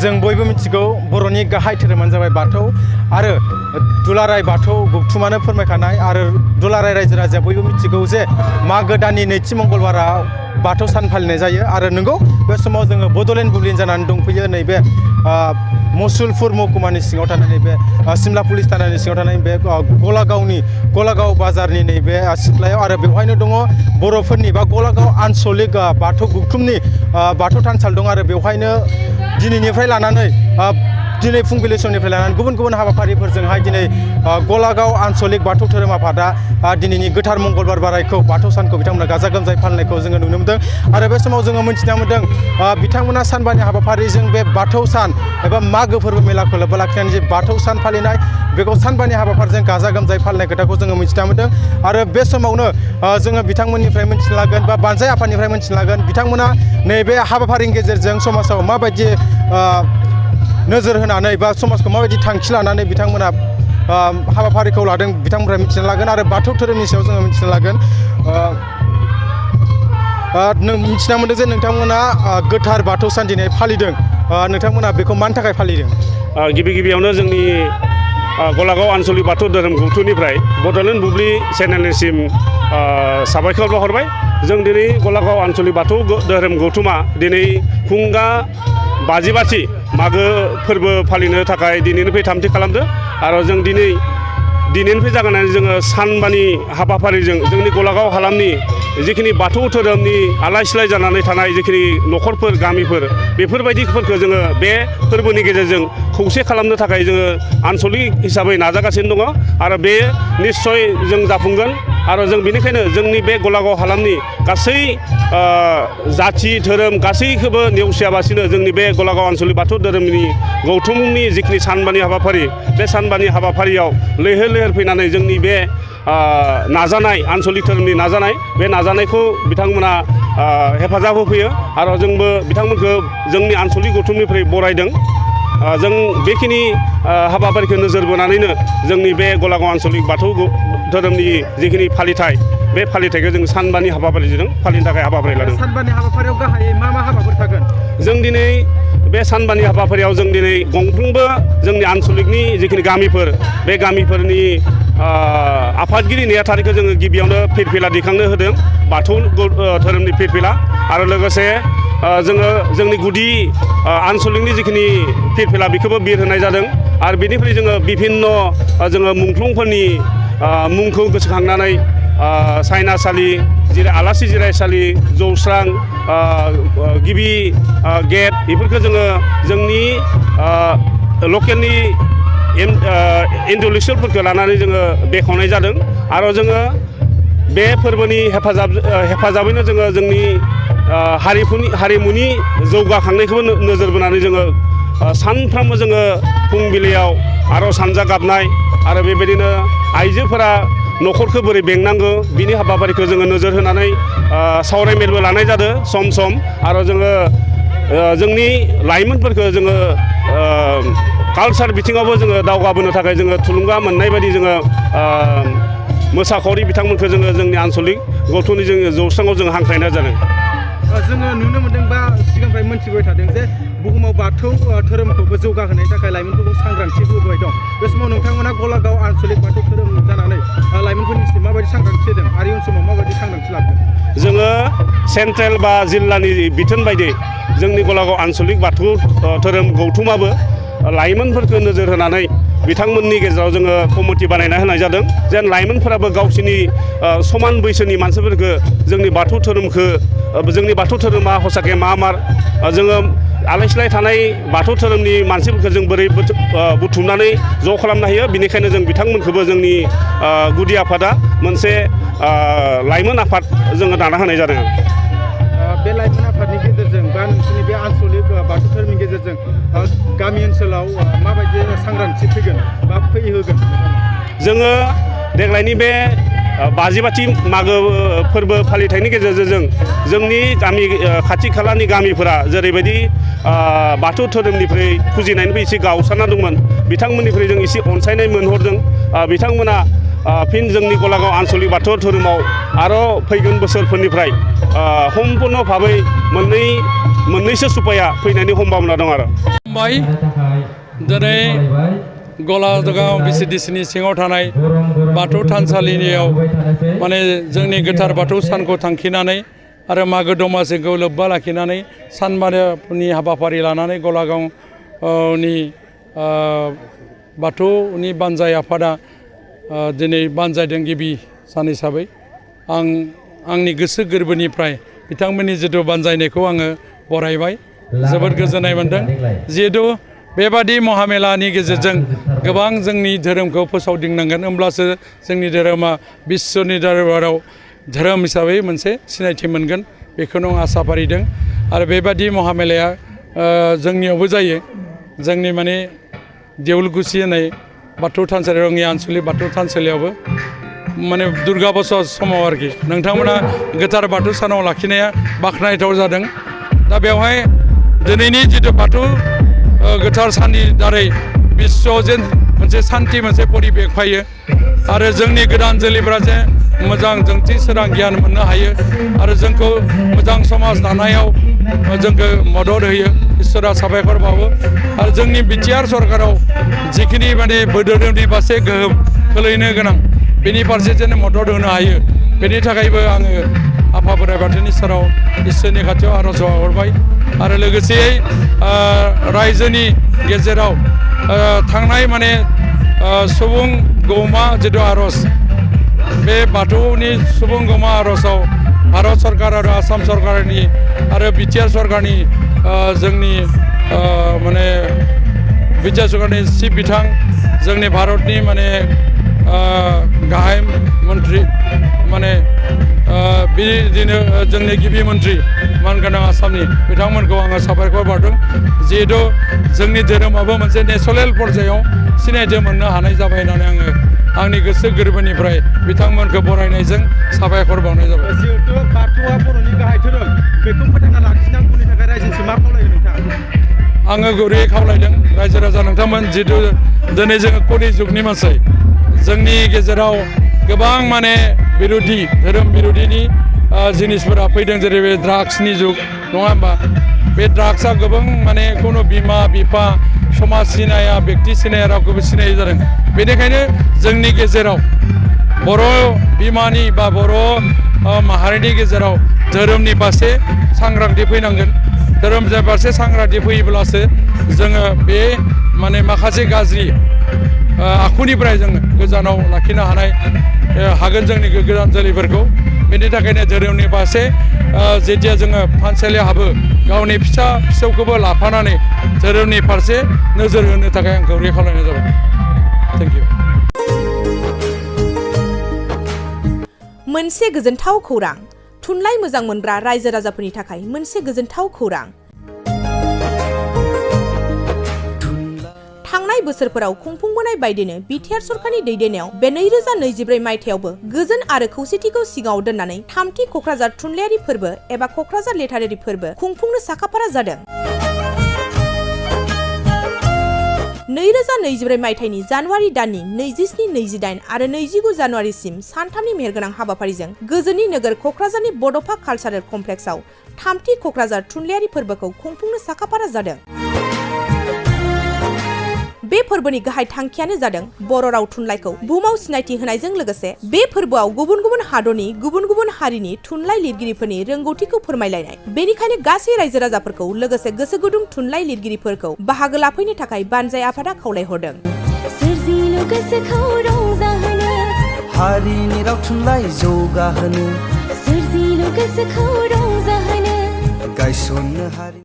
जों बयबो मिथिगौ बर'नि गाहाय धोरोमानो जाबाय बाथौ आरो दुलाराय बाथौ गौथुमानो फोरमायखानाय आरो दुलाराय रायजो राजाया बयबो मिथिगौ जे मागो दाननि नैथि मंगलबाराव बाथौ सान फालिनाय जायो आरो नंगौ बे समाव जोङो बड'लेण्ड बुब्लिन जानानै दंफैयो नैबे मुसलपुर महकुमानि सिङाव थानाय नैबे सिमला पुलिस थानानि सिङाव थानाय बे गलागाव बाजारनि नैबे सिथ्लायाव आरो बेवहायनो दङ बर'फोरनि बा गलागाव आनसलिक बाथौ गौथुमनि बाथौ थानसालि दं आरो बेवहायनो दिनैनिफ्राय लानानै दिनै फुंबिलि समनिफ्राय लानानै गुबुन गुबुन हाबाफारिफोरजोंहाय दिनै गलागाव आनसलिक बाथौ धोरोम आफादा दिनैनि गोथार मंगलबार बारायखौ बाथौ सानखौ बिथांमोना गाजा गोमजायै फालिनायखौ जोङो नुनो मोनदों आरो बे समाव जोङो मिथिना मोनदों बिथांमोना सानबानि हाबाफारिजों बे बाथौ सान एबा मागो फोरबो मेलाखौ लोब्बा लाखिनानै जे बाथौ सान फालिनाय बेखौ सानबानि हाबाफारिजों गाजा गोमजायै फालिनाय खोथाखौ जोङो मिथिना मोनदों आरो बे समावनो जोङो बिथांमोननिफ्राय मिथिनो लागोन बा बानजाय आफादनिफ्राय मिथिनो लागोन बिथांमोना नैबे हाबाफारिनि गेजेरजों समाजाव माबायदि नोजोर होनानै बा समाजखौ माबायदि थांखि लानानै बिथांमोना हाबाफारिखौ लादों बिथांमोननिफ्राय मिथिनो लागोन आरो बाथौ धोरोमनि सायाव जोङो मिथिनो लागोन मिथिना मोनदों जे नोंथांमोना गोथार बाथौ सान दिनै फालिदों नोंथांमोना बेखौ मानि थाखाय फालिदों गिबियावनो जोंनि गलागाव आनसलिक बाथौ धोरोम गौथुमनिफ्राय बड'लेण्ड बुब्लि चेनेलनिसिम साबायखर बावहरबाय जों दिनै गलागाव आनसलिक बाथौ धोरोम गौथुमा दिनै फुंगा बाजि मागो फोरबो फालिनो थाखाय दिनैनिफ्राय थामथि खालामदों आरो जों दिनैनिफ्राय जागायनानै जोङो सानबानि हाबाफारिजों जोंनि गलागाव हालामनि जिखिनि बाथौ धोरोमनि आलाय सिलाय जानानै थानाय जिखिनि न'खरफोर गामिफोर बेफोरबायदिफोरखौ जोङो बे फोरबोनि गेजेरजों खौसे खालामनो थाखाय जोङो आनसलिक हिसाबै नाजागासिनो दङ आरो बे निस्सय जों जाफुंगोन आरो जों बेनिखायनो जोंनि बे गलागाव हालामनि गासै जाथि धोरोम गासैखौबो नेवसियाबासिनो जोंनि बे गलागाव आनसलिक बाथौ धोरोमनि गौथुमनि जिखिनि सानबानि हाबाफारि बे सानबानि हाबाफारियाव लैहोर फैनानै जोंनि बे नाजानाय आनसलिक धोरोमनि नाजानाय बे नाजानायखौ बिथांमोना हेफाजाब होफैयो आरो जोंबो बिथांमोनखौ जोंनि आनसलिक गौथुमनिफ्राय बरायदों जों बेखिनि हाबाफारिखौ नोजोर बोनानैनो जोंनि बे गलागाव आनसलिक बाथौ धोरोमनि जिखिनि फालिथाय बे फालिथायखौ जों सानबानि हाबाफारिजों फालिनो थाखाय हाबाफारि लादों सानबानि हाबाफारियाव गाहायै मा हाबाफोर थागोन जों दिनै बे सानबानि हाबाफारियाव जों दिनै गंफ्रोमबो जोंनि आनसलिकनि जिखिनि गामिफोर बे गामिफोरनि आफादगिरि नेहाथारिखौ जोङो गिबियावनो फिरफिला दैखांनो होदों बाथौ धोरोमनि फिरफिला आरो लोगोसे जोङो जोंनि गुदि आनसलिकनि जिखिनि फिरफिला बेखौबो बिर होनाय जादों आरो बेनिफ्राय जोङो बिभिन्न जोङो मुंख्लंफोरनि मुंखौ गोसोखांनानै सायनासालि आलासि जिरायसालि जौस्रां गिबि गेट बेफोरखौ जोङो जोंनि लकेलनि इन्टेलेक्सुवेलफोरखौ लानानै जोङो बेखेवनाय जादों आरो जोङो बे फोरबोनि हेफाजाबैनो जोङो जोंनि हारिमुनि जौगाखांनायखौबो नोजोर बोनानै जोङो सानफ्रोमबो जोङो फुंबिलियाव आर'ज हानजा गाबनाय आरो बेबायदिनो आइजोफोरा न'खरखौ बोरै बेंनांगौ बिनि हाबाफारिखौ जोङो नोजोर होनानै सावरायमेलबो लानाय जादों सम आरो जोङो जोंनि लाइमोनफोरखौ जोङो कालसार बिथिङावबो जोङो दावगाबोनो थाखाय जोङो थुलुंगा मोननाय बायदि जोङो मोसाखावरि बिथांमोनखौ जोङो जोंनि आनसलिक गौथुमनि जोङो जौस्राङाव जों हांख्रायनाय जादों जोङो नुनो मोनदों बा सिगांनिफ्राय मोनथिबाय थादों जे बुहुमाव बाथौ धोरोमखौबो जौगाहोनायनि थाखाय लाइमोनफोरखौ सांग्रांथि होबाय दं बे समाव नोंथांमोना गलागाव आनसलिक बाथौ धोरोम जानानै लाइमोनफोरनिसिम माबायदि सांग्रांथि होदों आरो इयुन समाव माबायदि सांग्रांथि लादों जोङो सेन्ट्रेल बा जिल्लानि बिथोन बायदि जोंनि गलागाव आनसलिक बाथौ धोरोम गौथुमाबो लाइमोनफोरखौ नोजोर होनानै बिथांमोननि गेजेराव जोङो कमिटि बानायना होनाय जादों जेन लाइमोनफोराबो गावसोरनि समान बैसोनि मानसिफोरखौ जोंनि बाथौ धोरोमा हसाके मार जोङो आलाय सिलाय थानाय बाथौ धोरोमनि मानसिफोरखौ जों बोरै बुथुमनानै ज' खालामनो हायो बेनिखायनो जों बिथांमोनखौबो जोंनि गुदि आफादा मोनसे लाइमोन आफाद जोङो दाना होनाय जादों बे लाइमोन आफादनि गेजेरजों बा नोंसोरनि बे आनसलिक बाथौ धोरोमनि गेजेरजों गामि ओनसोलाव माबायदि सांग्रांथि फैगोन बा फैहोगोन जोङो देग्लायनि बे बाजिबाथि मागो फोरबो फालिथायनि गेजेरजों जोंनि गामि खाथि खालानि गामिफोरा जेरैबायदि बाथौ धोरोमनिफ्राय फुजिनायनिफ्राय एसे गावसारना दंमोन बिथांमोननिफ्राय जों एसे अनसायनाय मोनहरदों बिथांमोना फिन जोंनि गलागाव आनसलिक बाथौ धोरोमाव आरो फैगोन बोसोरफोरनिफ्राय सम्पूर्ण भाबै मोननैसो सुपाया फैनायनि सम्भावना दं आरो खुलुमबाय दिनै गलागाव बिसिडिसिनि सिङाव थानाय बाथौ थानसालियाव माने जोंनि गोथार बाथौ सानखौ थांखिनानै आरो मागो दमासिखौ लोब्बा लाखिनानै सानबानि हाबाफारि लानानै गलागावनि बाथौनि बानजाय आफादा दिनै बानजायदों गिबि सान हिसाबै आंनि गोसो गोरबोनिफ्राय बिथांमोननि जिथु बानजायनायखौ आङो बरायबाय जोबोद गोजोननाय मोनदों जिहेतु बेबादि महामेलानि गेजेरजों गोबां जोंनि धोरोमखौ फोसावदिंनांगोन होमब्लासो जोंनि धोरोमा बिश्वनि दरबाराव धोरोम हिसाबै मोनसे सिनायथि मोनगोन बेखौनो आं आसा फारिदों आरो बेबादि महामेलाया जोंनियावबो जायो जोंनि माने देउलगुसि होननाय बाथौ थानसालियाव आंनि आनसलिक बाथौ थानसालियावबो माने दुर्गा बोसोर समाव आरोखि नोंथांमोना गोथार बाथौ सानाव लाखिनाया बाख्नायथाव जादों दा बेवहाय दिनैनि जिथु बाथौ गोथार साननि दारै बिश्वआव जे मोनसे सान्थि मोनसे परिबेक फैयो आरो जोंनि गोदान जोलैफ्रा जे मोजां जोंथि सोरां गियान मोननो हायो आरो जोंखौ मोजां समाज दानायाव जोंखौ मदद होयो इसोरा साबायखर बावो आरो जोंनि बिटिआर सरकाराव जिखिनि माने धोरोमनि फारसे गोहोम खोलैनो गोनां बेनि फारसे जेन मदद होनो हायो बेनि थाखायबो आङो आफा बोराइ बाथौनि सेराव इसोरनि खाथियाव आर'ज हरबाय आरो लोगोसेयै रायजोनि गेजेराव थांनाय माने सुबुं गौमा जिथु आर'ज बे बाथौनि सुबुं गौमा आर'जआव भारत सरकार आरो आसाम सरकारनि आरो बिटिआर सरकारनि जोंनि माने बिटिआर सरकारनि चिफ बिथां जोंनि भारतनि माने गाहाय मन्त्रि माने बिदिनो जोंनि गिबि मन्त्रि मानगोनां आसामनि बिथांमोनखौ आङो साबायखर बावदों जिहेतु जोंनि धोरोमाबो मोनसे नेसनेल पर्यायाव सिनायथि मोननो हानाय जाबाय होननानै आङो आंनि गोसो गोरबोनिफ्राय बिथांमोनखौ बरायनायजों साबायखर बावनाय जाबाय जिहेतु बाथौआ बर'नि गाहाय धोरोम बेखौ फोथांना लाखिनांगौनि थाखाय रायजोसिम मा खावलायो नोंथां आङो गुरैयै खावलायदों रायजो राजा नोंथांमोन जिहेतु दिनै जोङो कलि जुगनि मानसि जोंनि गेजेराव गोबां माने बिरोधि धोरोम बिरोधिनि जिनिसफोरा फैदों जेरै बे ड्राग्सनि जुग नङा होमबा बे ड्राग्सआ गोबां माने खुनु बिमा बिफा समाज सिनाया बेक्ति सिनाया रावखौबो सिनायै जादों बेनिखायनो जोंनि गेजेराव बर' बिमानि बा बर' माहारिनि गेजेराव धोरोमनि फारसे सांग्रांथि फैनांगोन धोरोमनि फारसे सांग्रांथि फैयोब्लासो जोङो बे माने माखासे गाज्रि आखुनिफ्राय जों गोजानाव लाखिनो हागोन जोंनि गोदान जोलैफोरखौ बेनि थाखायनो धोरोमनि फारसे जेथिया जोङो थानसालियाव हाबो गावनि फिसौखौबो लाफानानै धोरोमनि फारसे नोजोर होनो थाखाय आं गुरै खावलायनाय जाबाय थेंक इउ मोनसे गोजोनथाव खौरां थुनलाइ मोजां मोनग्रा रायजो राजाफोरनि थाखाय मोनसे गोजोनथाव खौरां थांनाय बोसोरफोराव खुंफुंबोनाय बायदिनो बिटिआर सरकारनि दैदेननायाव बे 2024 मायथाइयावबो गोजोन आरो खौसेथिखौ सिगाङाव दोननानै थामथि क'क्राझार थुनलाइयारि फोरबो एबा क'क्राझार लिटारेरि फोरबो खुंफुंनो साखाफारा जादों 2024 मायथाइनि जानुवारि दाननि 27, 28 आरो 29 जानुवारिसिम सानथामनि मेहेरगोनां हाबाफारिजों गोजोननि नोगोर क'क्राझारनि बड'फा कालचारेल कमप्लेक्सआव थामथि क'क्राझार थुनलाइयारि फोरबोखौ खुंफुंनो साखाफारा जादों बे फोरबोनि गाहाय थांखियानो जादों बर' राव थुनलाइखौ बुहुमाव सिनायथि होनायजों लोगोसे बे फोरबोआव गुबुन गुबुन हादरनि गुबुन गुबुन हारिनि थुनलाइ लिरगिरिफोरनि रोंगौथिखौ फोरमायलायनाय बेनिखायनो गासै रायजो राजाफोरखौ लोगोसे गोसो गुदुं थुनलाइ लिरगिरिफोरखौ बाहागो लाफैनो थाखाय बानजाय आफादा खावलायहरदों हारिनि राव थुनलाइ जौगाहोनो गायसननो हारि